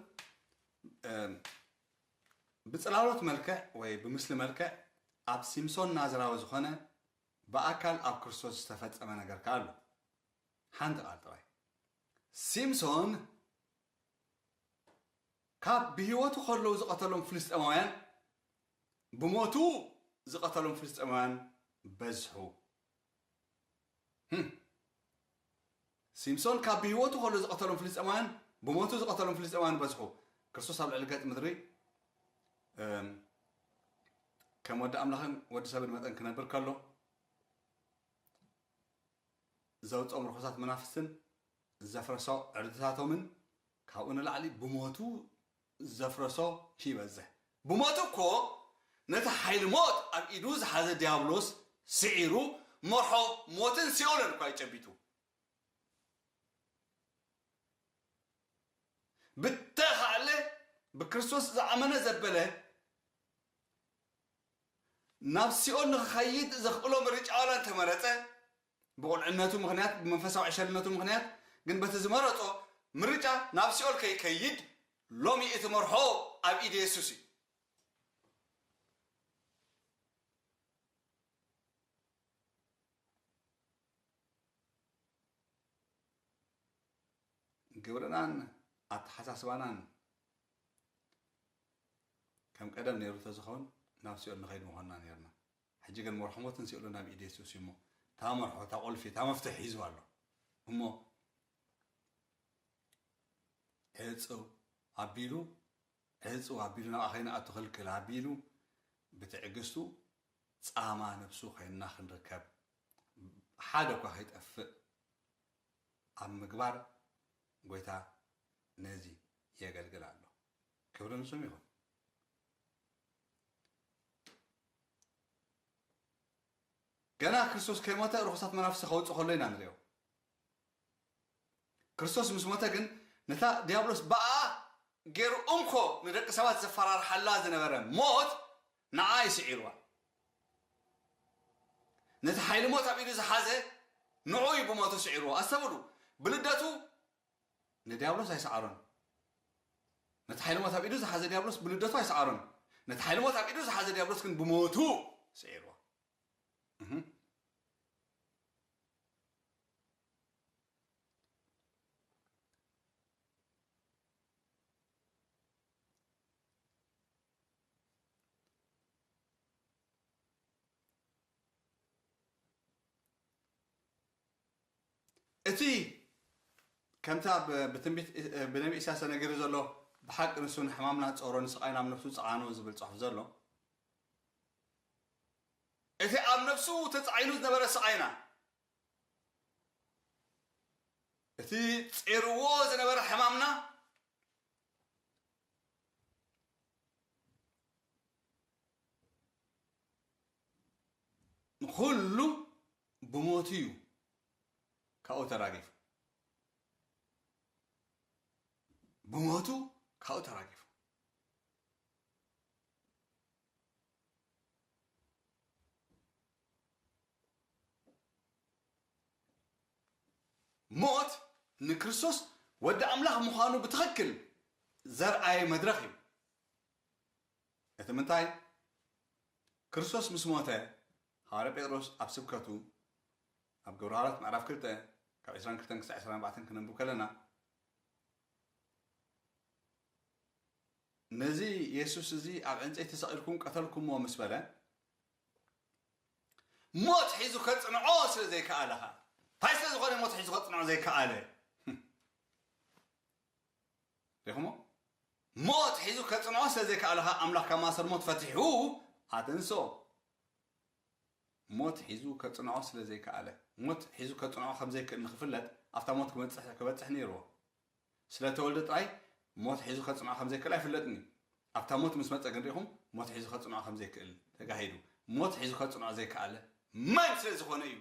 እም፣ ብጽላሎት መልክዕ ወይ ብምስሊ መልክዕ ኣብ ሲምሶን ናዝራዊ ዝኾነ ብኣካል ኣብ ክርስቶስ ዝተፈጸመ ነገር ከኣ ኣሎ። ሓንቲ ቃል ጥራይ። ሲምሶን ካብ ብህይወቱ ከለዉ ዝቐተሎም ፍልስጤማውያን፣ ብሞቱ ዝቐተሎም ፍልስጤማውያን በዝሑ። ህም። ሲምሶን ካብ ብህይወቱ ከሎ ዝቐተሎም ፍልስጤማውያን፣ ብሞቱ ዝቐተሎም ፍልስጤማውያን በዝሑ። ክርስቶስ ኣብ ልዕሊ ገጽ ምድሪ፣ እም፣ ከም ወዲ ኣምላኽን ወዲ ሰብን መጠን ክነብር ከሎ፣ ዘውፅኦም ርኹሳት መናፍስትን ዘፍረሶ ዕርድታቶምን፣ ካብኡ ንላዕሊ ብሞቱ ዘፍረሶ ይበዝሕ። ብሞቱ እኮ ነቲ ሓይሊ ሞት ኣብ ኢዱ ዝሓዘ ዲያብሎስ ስዒሩ፣ መርሖ ሞትን ሲኦልን እኳ እዩ ጨቢጡ። ብተኻእለ ብክርስቶስ ዝኣመነ ዘበለ ናብ ሲኦል ንኽኸይድ ዘኽእሎ ምርጫ ዋላ እንተመረጸ፣ ብቑልዕነቱ ምኽንያት፣ ብመንፈሳዊ ዕሸልነቱ ምኽንያት፣ ግን በቲ ዝመረጾ ምርጫ ናብ ሲኦል ከይከይድ ሎሚ እቲ መርሖ ኣብ ኢድ የሱስ እዩ። ግብርናን ኣተሓሳስባናን ከም ቀደም ነይሩ ተዝኸውን ናብ ሲኦል ንኸይድ ምኾንና ነይርና። ሕጂ ግን መርሖ ሞትን ሲኦልን ኣብ ኢድ የሱስ እዩ እሞ፣ እታ መርሖ፣ እታ ቁልፊ፣ እታ መፍትሕ ሒዙ ኣሎ። እሞ ዕጽው ኣቢሉ፣ ዕጽው ኣቢሉ፣ ናብኣ ከይንኣቱ ክልክል ኣቢሉ፣ ብትዕግስቱ ጻማ ነብሱ ኮይንና ክንርከብ፣ ሓደ እኳ ከይጠፍእ ኣብ ምግባር ጎይታ ነዚ የገልግል ኣሎ። ክብሪ ንስሙ ይኹን። ገና ክርስቶስ ከይሞተ ርኹሳት መናፍስቲ ከውጽእ ከሎ ኢና ንሪኦ። ክርስቶስ ምስ ሞተ ግን ነታ ዲያብሎስ ብኣ ገይሩ እንኮ ንደቂ ሰባት ዘፈራርሓላ ዝነበረ ሞት ንዓ እዩ ስዒርዋ። ነቲ ሓይሊ ሞት ኣብ ኢዱ ዝሓዘ ንዑ እዩ ብሞቱ ስዒርዎ። ኣስተብሉ፣ ብልደቱ ንዲያብሎስ ኣይሰዓሮን። ነቲ ሓይሊ ሞት ኣብ ኢዱ ዝሓዘ ዲያብሎስ ብልደቱ ኣይሰዓሮን። ነቲ ሓይሊ ሞት ኣብ ኢዱ ዝሓዘ ዲያብሎስ ግን ብሞቱ ስዒርዎ። እህ። እቲ ከምታ ብ-፣ ብትንቢት እ-፣ ብነቢ ኢሳያስ ተነጊሩ ዘሎ፣ ብሓቂ ንሱ ንሕማምና ጾሮ፣ ንስቓይና ኣብ ነፍሱ ጸዓኖ ዝብል ጽሑፍ ዘሎ፣ እቲ ኣብ ነፍሱ ተጻዒኑ ዝነበረ ስቓይና፣ እቲ ጼርዎ ዝነበረ ሕማምና፣ ንኹሉ ብሞቱ እዩ ካብኡ ተራጊፉ። ብሞቱ ካብኡ ተራጊፉ። ሞት ንክርስቶስ ወዲ ኣምላኽ ምዃኑ ብትኽክል ዘርኣየ መድረኽ እዩ። እቲ ምንታይ? ክርስቶስ ምስ ሞተ፣ ሃዋርያ ጴጥሮስ ኣብ ስብከቱ፣ ኣብ ግብረ ሃዋርያት ምዕራፍ ክልተ ካብ ዕስራን ክልተን ክሳዕ ዕስራን ኣርባዕተን ክነንብብ ከለና፣ ነዚ የሱስ እዚ ኣብ ዕንጸይቲ ሰቒልኩም ቀተልኩምዎ ምስ በለ፣ ሞት ሒዙ ከጽንዖ ስለ ዘይከኣለ ኸኣ፣ እንታይ ስለ ዝኾነ ሞት ሒዙ ከጽንዖ ዘይከኣለ? ሪኹሞ? ሞት ሒዙ ከጽንዖ ስለ ዘይከኣለ ኸኣ፣ ኣምላኽ ካብ ማእሰር ሞት ፈቲሑ ኣተንስኦ። ሞት ሒዙ ከጽንዖ ስለ ዘይከኣለ፣ ሞት ሒዙ ከጽንዖ ከም ዘይክእል ንኽፍለጥ፣ ኣብታ ሞት ክበጽሕ፣ ክበጽሕ ነይርዎ። ስለ ተወልደ ጥራይ ሞት ሒዙ ከጽንዖ ከም ዘይክእል ኣይፍለጥን እዩ። ኣብታ ሞት ምስ መጸ ግን ሪኢኹም፣ ሞት ሒዙ ከጽንዖ ከም ዘይክእል ተጋሂዱ። ሞት ሒዙ ከጽንዖ ዘይከኣለ መን ስለ ዝኾነ እዩ?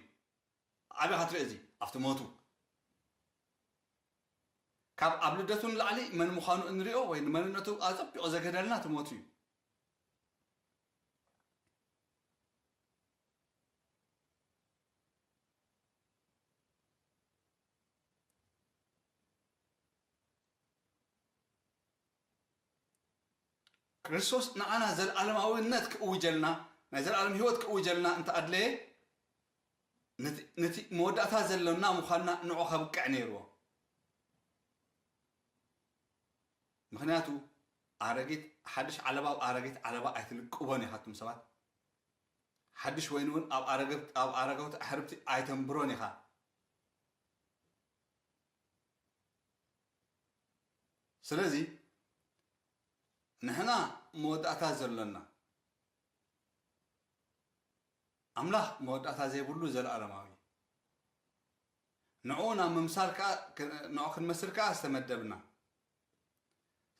ኣበይ ኢኻ ትሪኦ እዚ? ኣብቲ ሞቱ። ካብ ኣብ ልደቱ ንላዕሊ መን ምዃኑ እንሪኦ ወይ ንመንነቱ ኣጸቢቑ ዘግህደልና እቲ ሞቱ እዩ። ክርስቶስ ንዓና ዘለኣለማዊነት ክእውጀልና፣ ናይ ዘለኣለም ህይወት ክእውጀልና እንተ ኣድለየ፣ ነቲ፣ ነቲ መወዳእታ ዘሎና ምዃንና ንዑ ከብቅዕ ነይርዎ። ምኽንያቱ፣ ኣረጊት፣ ሓድሽ ዓለባ ኣብ ኣረጊት ዓለባ ኣይትልቅቦን ኢኻ፣ ኣቱም ሰባት። ሓድሽ ወይኒ እውን ኣብ ኣረግብት-፣ ኣብ ኣረገውቲ ኣሕርብቲ ኣይተንብሮን ኢኻ። ስለዚ፣ ንሕና መወዳእታ ዘሎና፣ ኣምላኽ መወዳእታ ዘይብሉ ዘለኣለማዊ እዩ። ንዕኡ ናብ ምምሳል ከኣ፣ ክ-፣ ንዕኡ ክንመስል ከኣ ዝተመደብና።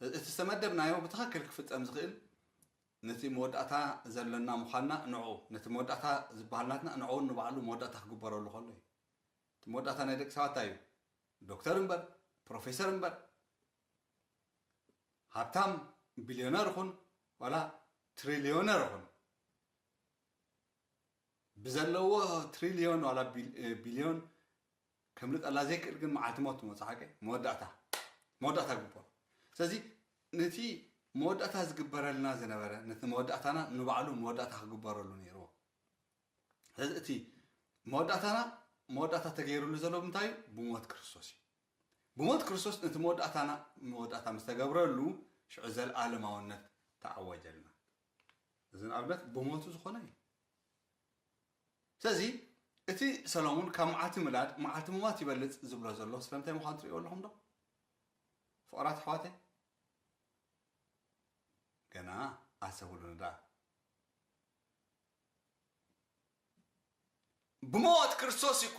እቲ ዝተመደብናዮ ብትኽክል ክፍጸም ዝኽእል፣ ነቲ መወዳእታ ዘሎና ምዃንና ንዕኡ፣ ነቲ መወዳእታ ዝበሃል ናትና ንዕኡ ንባዕሉ መወዳእታ ክግበረሉ ከሎ እዩ። እቲ መወዳእታ ናይ ደቂ ሰባት እንታይ እዩ? ዶክተር እምበር፣ ፕሮፌሰር እምበር፣ ሃብታም ቢልዮነር ይኹን ዋላ ትሪልዮነር ይኹን፣ ብዘለዎ ትሪልዮን ዋላ ቢል-፣ እ፣ ቢልዮን ከምልጠላ ዘይክእል ግን መዓልቲ ሞት ትመጽእ ሓቀይ መወዳእታ፣ መወዳእታ ግበሮ። ስለዚ ነቲ መወዳእታ ዝግበረልና ዝነበረ፣ ነቲ መወዳእታና ንባዕሉ መወዳእታ ክግበረሉ ነይርዎ። ስለዚ እቲ መወዳእታና፣ መወዳእታ ተገይሩሉ ዘሎ ብምንታይ እዩ? ብሞት ክርስቶስ እዩ። ብሞት ክርስቶስ ነቲ መወዳእታና መወዳእታ ምስ ተገብረሉ፣ ሽዑ ዘለኣለማውነት ተኣወጀልና። እዚ ንኣብነት ብሞቱ ዝኾነ እዩ። ስለዚ እቲ ሰሎሙን ካብ መዓልቲ ምላድ መዓልቲ ምሟት ይበልጽ ዝብሎ ዘሎ ስለምንታይ ምዃኑ ትርእይዎ ኣለኹም ዶ? ፍቕራት ኣሕዋተይ፣ ገና ኣሰብሉኒ ደኣ። ብሞት ክርስቶስ እኮ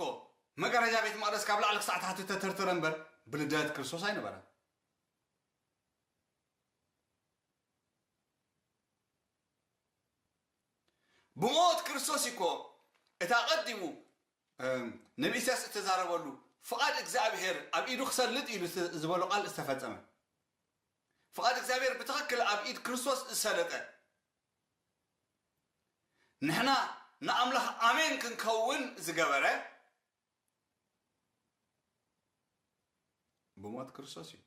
መጋረጃ ቤት መቕደስ ካብ ላዕሊ ክሳዕ ታሕቲ ተተርተረ እምበር ብልደት ክርስቶስ ኣይነበረን። ብሞት ክርስቶስ እኮ እታ ቀዲሙ፣ እም፣ ነቢ ኢሳያስ እተዛረበሉ ፍቓድ እግዚኣብሔር ኣብ ኢዱ ክሰልጥ ኢሉ ዝ-፣ ዝበሎ ቃል ዝተፈጸመ። ፍቓድ እግዚኣብሔር ብትኽክል ኣብ ኢድ ክርስቶስ ዝሰለጠ። ንሕና ንኣምላኽ ኣሜን ክንከውን ዝገበረ ብሞት ክርስቶስ እዩ።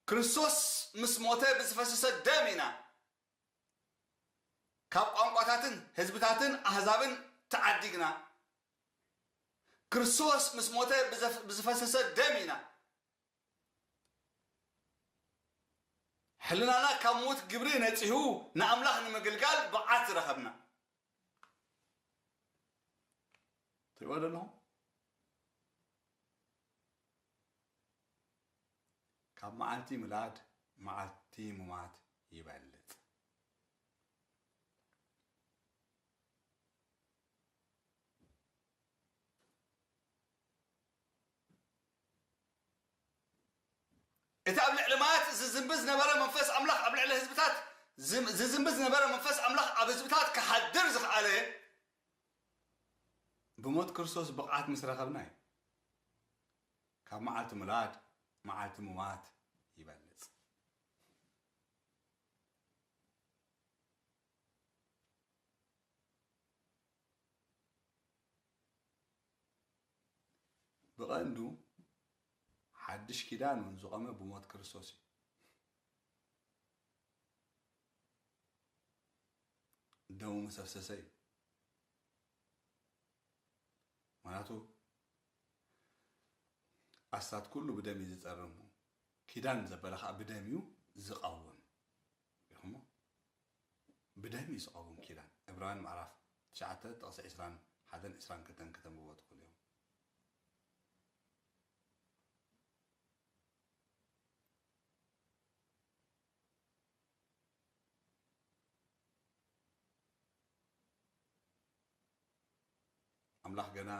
ክርስቶስ ምስ ሞተ ብዝፈሰሰ ደም ኢና ካብ ቋንቋታትን ህዝብታትን ኣህዛብን ተዓዲግና። ክርስቶስ ምስ ሞተ ብዘፍ-፣ ብዝፈሰሰ ደም ኢና ሕልናና ካብ ሞት ግብሪ ነጺሁ ንኣምላኽ ንምግልጋል ብቕዓት ዝረኸብና። ትሪእዎ ዶ ኣለኹም? ካብ መዓልቲ ምላድ መዓልቲ ሙማት ይበልጽ። እቲ ኣብ ልዕሊ ማያት ዝዝንቢ ዝነበረ መንፈስ ኣምላኽ ኣብ ልዕሊ ህዝብታት ዝም-፣ ዝዝንቢ ዝነበረ መንፈስ ኣምላኽ ኣብ ህዝብታት ክሓድር ዝኸኣለ ብሞት ክርስቶስ ብቕዓት ምስ ረኸብና እዩ። ካብ መዓልቲ ምላድ መዓልቲ ሙማት ይበልጽ። ብቐንዱ ሓድሽ ኪዳን እውን ዝቖመ ብሞት ክርስቶስ እዩ። ደሙ ምስ ኣፍሰሰ እዩ። ምኽንያቱ ኣስታት ኩሉ ብደም እዩ ዝጸርም። ኪዳን ዘበለ ኸዓ ብደም እዩ ዝቐውም። ርኢኹሞ? ብደም እዩ ዝቐውም ኪዳን። ዕብራውያን ምዕራፍ ትሽዓተ ጥቕሲ ዕስራን ሓደን ዕስራን ክልተን ከተንብቦ ትኽእሉ እዮም። ኣምላኽ ገና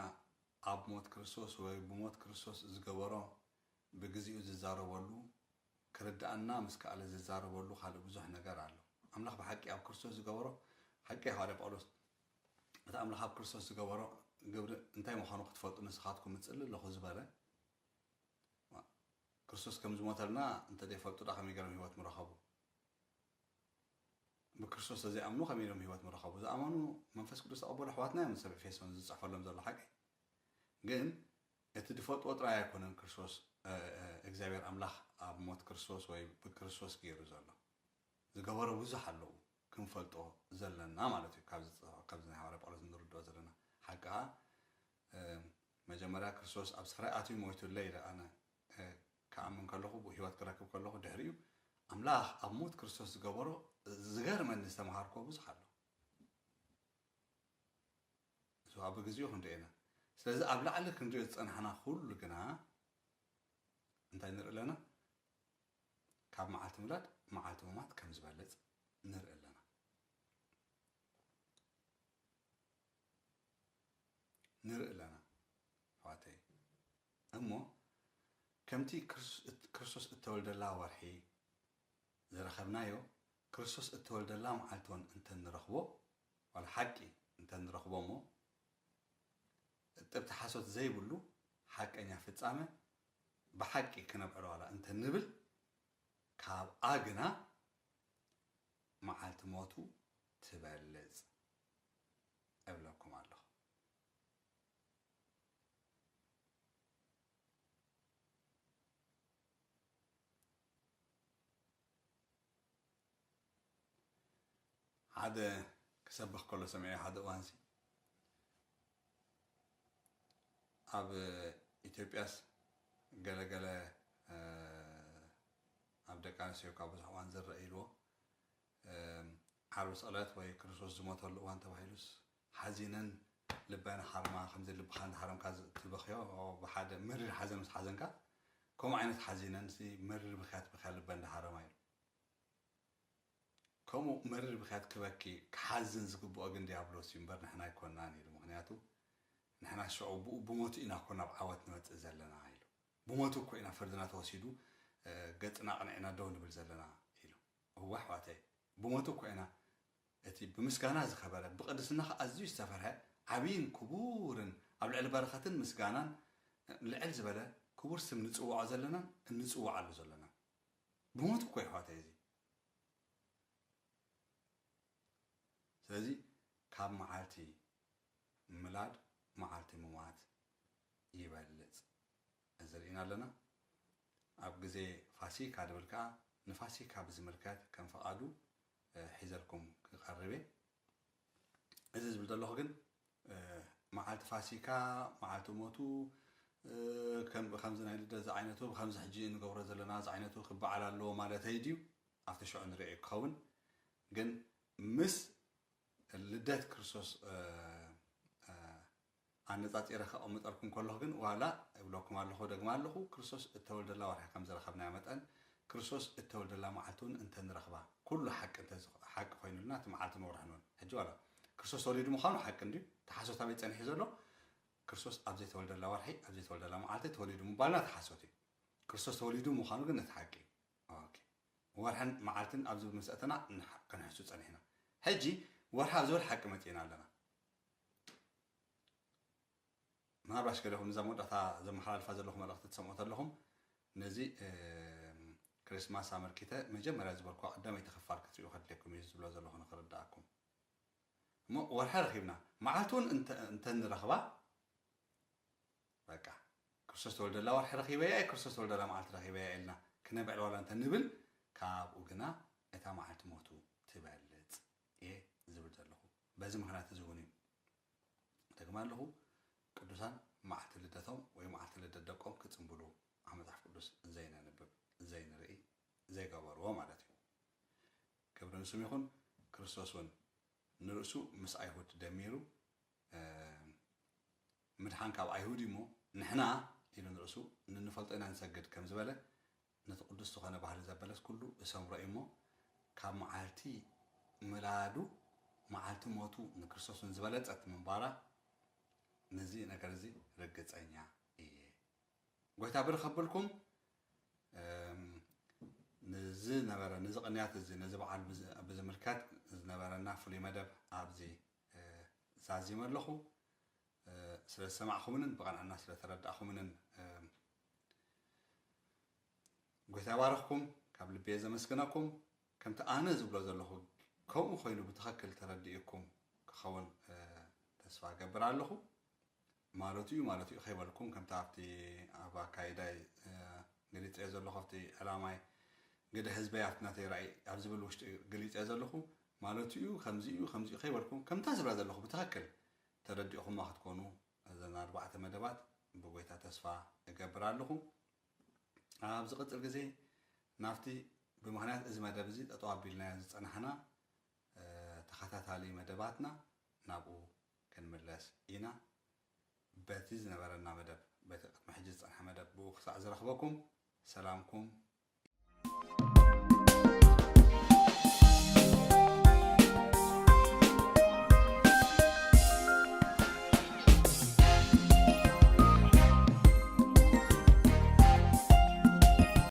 ኣብ ሞት ክርስቶስ ወይ ብሞት ክርስቶስ ዝገበሮ ብግዚኡ ዝዛረበሉ፣ ክርድኣና ምስ ከኣለ ዝዛረበሉ ካልእ ብዙሕ ነገር ኣሎ። ኣምላኽ ብሓቂ ኣብ ክርስቶስ ዝገበሮ፣ ሓቂ እዩ። ሃዋርያ ጳውሎስ እቲ ኣምላኽ ኣብ ክርስቶስ ዝገበሮ ግብሪ እንታይ ምዃኑ ክትፈልጡ ንስኻትኩም እጽሊ ኣለኹ ዝበለ፣ ክርስቶስ ከም ዝሞተልና እንተ ዘይፈልጡ ደኣ ከመይ ገይሮም ህይወት ምረኸቡ? ብክርስቶስ ዘይኣምኑ ከመይ ኢሎም ህይወት ምረኸቡ? ዝኣመኑ መንፈስ ቅዱስ ተቐበሉ ኣሕዋትና እዮም፣ ሰብ ኤፌሶን ዝጽሕፈሎም ዘሎ ሓቂ። ግን እቲ ዝፈልጥዎ ጥራይ ኣይኮነን ክርስቶስ፣ እ፣ እ፣ እግዚኣብሔር ኣምላኽ ኣብ ሞት ክርስቶስ ወይ ብክርስቶስ ገይሩ ዘሎ። ዝገበሮ ብዙሕ ኣለዉ ክንፈልጦ ዘለና ማለት እዩ። ካብዚ፣ ካብዚ ናይ ሃዋርያ ጳውሎስ እንርድኦ ዘለና ሓቂ ኸኣ፣ እ፣ መጀመርያ ክርስቶስ ኣብ ስፍራይ ኣትዩ ሞይቱለይ ኢለ ኣነ፣ እ፣ ክኣምን ከለኹ፣ ብህይወት ክረክብ ከለኹ፣ ድሕሪኡ ኣምላኽ ኣብ ሞት ክርስቶስ ዝገበሮ ዝገርመኒ ዝተምሃርኮ ብዙሕ ኣሎ። እዚ ኣብ ግዜኡ ክንሪኦ ኢና። ስለዚ ኣብ ላዕሊ ክንሪኦ ዝጸናሕና ኩሉ ግና እንታይ ንርኢ ኣለና? ካብ መዓልቲ ምላድ መዓልቲ ምማት ከም ዝበልጽ ንርኢ ኣለና። ንርኢ ኣለና፣ ኣሕዋተይ። እሞ ከምቲ ክርስ-፣ እት-፣ ክርስቶስ እተወልደላ ወርሒ ዝረኸብናዮ፣ ክርስቶስ እተወልደላ መዓልቲ እውን እንተ ንረኽቦ፣ ዋላ ሓቂ እንተ ንረኽቦ እሞ፣ እጥብቲ ሓሶት ዘይብሉ ሓቀኛ ፍጻመ ብሓቂ ክነብዕሎ ዋላ እንተ ንብል፣ ካብኣ ግና መዓልቲ ሞቱ ትበልጽ እብለኩም ኣለኹ። ሓደ ክሰብኽ ከሎ ሰሚዐ ሓደ እዋንሲ፣ ኣብ ኢትዮጵያስ ገለገለ፣ እ፣ ኣብ ደቂ ኣንስትዮ ካብ ብዙሕ እዋን ዝረአ ኢልዎ፣ እ፣ ዓርቢ ስቕለት ወይ ክርስቶስ ዝሞተሉ እዋን ተባሂሉስ ሓዚነን ልበን ሃርማ፣ ከምዚ ልብኻ እንዳሃረምካ ዝ-፣ ትበኽዮ፣ ብሓደ መሪር ሓዘን ምስ ሓዘንካ፣ ከምኡ ዓይነት ሓዚነን ሲ መሪር ብኽያት በኽያ ልበን እንዳሃረማ ኢሉ። ከምኡ መሪር ብኽያት ክበኪ፣ ክሓዝን ዝግብኦ ግን ዲያብሎስ እዩ እምበር ንሕና ኣይኮንናን ኢሉ። ምኽንያቱ ንሕና ሽዑ ብኡ ብሞቱ ኢና እኮ ናብ ዓወት ንመጽእ ዘለና ኢሉ። ብሞቱ እኮ ኢና ፍርድና ተወሲዱ፣ እ፣ ገጽና ኣቕኒዕና ደው ንብል ዘለና ኢሉ። እወ ኣሕዋተይ፣ ብሞቱ እኮ ኢና እቲ ብምስጋና ዝኸበረ፣ ብቅድስና ኸኣ ኣዝዩ ዝተፈርሀ፣ ዓብይን ክቡርን፣ ኣብ ልዕሊ በረኸትን ምስጋናን ልዕል ዝበለ ክቡር ስም ንጽውዖ ዘለናን እንጽውዓሉ ዘለናን። ብሞቱ እኮ እዩ ኣሕዋተይ እዚ። ስለዚ ካብ መዓልቲ ምላድ መዓልቲ ምሟት ይበልጽ። እዚ ርኢና ኣለና። ኣብ ግዜ ፋሲካ ድብል ከኣ ንፋሲካ ብዝምልከት ከም ፍቓዱ ሒዘልኩም ክቐርብ እየ። እዚ ዝብል ዘለኹ ግን መዓልቲ ፋሲካ፣ መዓልቲ ሞቱ ከምዚ ናይ ልደት ዝዓይነቱ ብከምዚ ሕጂ እንገብሮ ዘለና ዝዓይነቱ ክበዓል ኣለዎ ማለተይ ድዩ? ኣብቲ ሽዑ ንርእዮ ክኸውን። ግን ምስ ልደት ክርስቶስ ኣነጻጺረ ከቐምጠልኩም ከለኹ ግን ዋላ እብለኩም ኣለኹ፣ ደግማ ኣለኹ፣ ክርስቶስ እተወልደላ ወርሒ ከም ዝረኸብናዮ መጠን ክርስቶስ እተወልደላ መዓልቲ እውን እንተንረኽባ፣ ኩሉ ሓቂ እንተ ሓቂ ኮይኑልና እቲ መዓልትን ወርሕን እውን ሕጂ ዋላ ክርስቶስ ተወሊዱ ምዃኑ ሓቂ እንድዩ፣ ተሓሶት ኣበይ ጸኒሑ ዘሎ? ክርስቶስ ኣብ ዘይተወልደላ ወርሒ ኣብ ዘይተወልደላ መዓልቲ ተወሊዱ ምባልና ተሓሶት እዩ። ክርስቶስ ተወሊዱ ምዃኑ ግን እቲ ሓቂ እዩ። ኦኬ። ወርሕን መዓልትን ኣብዚ ምስ ኣተና ክንሕሱ ጸኒሕና። ሕጂ ወርሒ ኣብ ዝብል ሓቂ መጺእና ኣለና። ምናልባሽ ገለኹም ነዛ መወዳእታ ዘመሓላልፋ ዘለኹ መልእኽቲ ትሰምዑ ተለኹም ነዚ ክርስማስ ኣመልኪተ መጀመርያ ዝበልኩ ቀዳመይቲ ክፋል ክትሪኡ ከድልየኩም እዩ ዝብሎ ዘለኹ ንክርድኣኩም። እሞ ወርሒ ረኺብና መዓልቲ እውን እንተ- እንተንረኽባ በቃ ክርስቶስ ተወልደላ ወርሒ ረኺበያ እየ፣ ክርስቶስ ተወልደላ መዓልቲ ረኺበያ እየ ኢልና ክነብዕል ዋላ እንተንብል ካብኡ ግና እታ መዓልቲ ሞቱ ትበልጽ እየ ዝብል ዘለኹ በዚ ምኽንያት እዚ እውን እዩ። ደግማ ኣለኹ ቅዱሳን መዓልቲ ልደቶም ወይ መዓልቲ ልደት ደቆም ክጽንብሉ ኣብ መጽሓፍ ቅዱስ ዘይነንብብ ዘይንርኢ ዘይገበርዎ ማለት እዩ። ክብሪ ንስም ይኹን። ክርስቶስ እውን ንርእሱ ምስ ኣይሁድ ደሚሩ ምድሓን ካብ ኣይሁድ እሞ ንሕና ኢሉ ንርእሱ ንንፈልጦ ኢና ንሰግድ ከም ዝበለ ነቲ ቅዱስ ዝኾነ ባህሊ ዘበለስ ኩሉ እሰምሮ እዩ እሞ ካብ መዓልቲ ምላዱ መዓልቲ ሞቱ ንክርስቶስ እውን ዝበለጸት ምንባራ ነዚ ነገር እዚ ርግጸኛ እየ። ጎይታ ብርኽ ኣብልኩም ንዝነበረ ንዚ ቅንያት እዚ ነዚ በዓል ብዝምልከት ዝነበረና ፍሉይ መደብ ኣብዚ ዛዚመ ኣለኹ። ስለ ዝሰማዕኹምንን ብቐንዕና ስለ ተረዳእኹምንን ጎይታ ይባርኽኩም። ካብ ልቢ እየ ዘመስግነኩም። ከምቲ ኣነ ዝብሎ ዘለኹ ከምኡ ኮይኑ ብትኽክል ተረዲእኩም ክኸውን ተስፋ እገብር ኣለኹ። ማለቱ እዩ ማለቱ እዩ ከይበልኩም ከምቲ ኣብቲ ኣብ ኣካይዳይ ገሊፀዮ ዘለኹ ኣብቲ ዕላማይ ግደ ህዝበይ ኣብቲ ናተይ ራእይ ኣብ ዝብል ውሽጢ ገሊፀዮ ዘለኹ ማለቱ እዩ ከምዚ እዩ ከምዚ እዩ ከይበልኩም ከምታ ዝብላ ዘለኹ ብትኽክል ተረዲእኹማ ክትኮኑ እዘን ኣርባዕተ መደባት ብጎይታ ተስፋ እገብር ኣለኹ። ኣብ ዝቕጽል ግዜ ናብቲ ብምኽንያት እዚ መደብ እዚ ጠጠው ኣቢልናዮ ዝጸናሕና ተኸታታሊ መደባትና ናብኡ ክንምለስ ኢና። በቲ ዝነበረና መደብ በቲ ቅድሚ ሕጂ ዝጸንሐ መደብ ብኡ ክሳዕ ዝረኽበኩም ሰላምኩም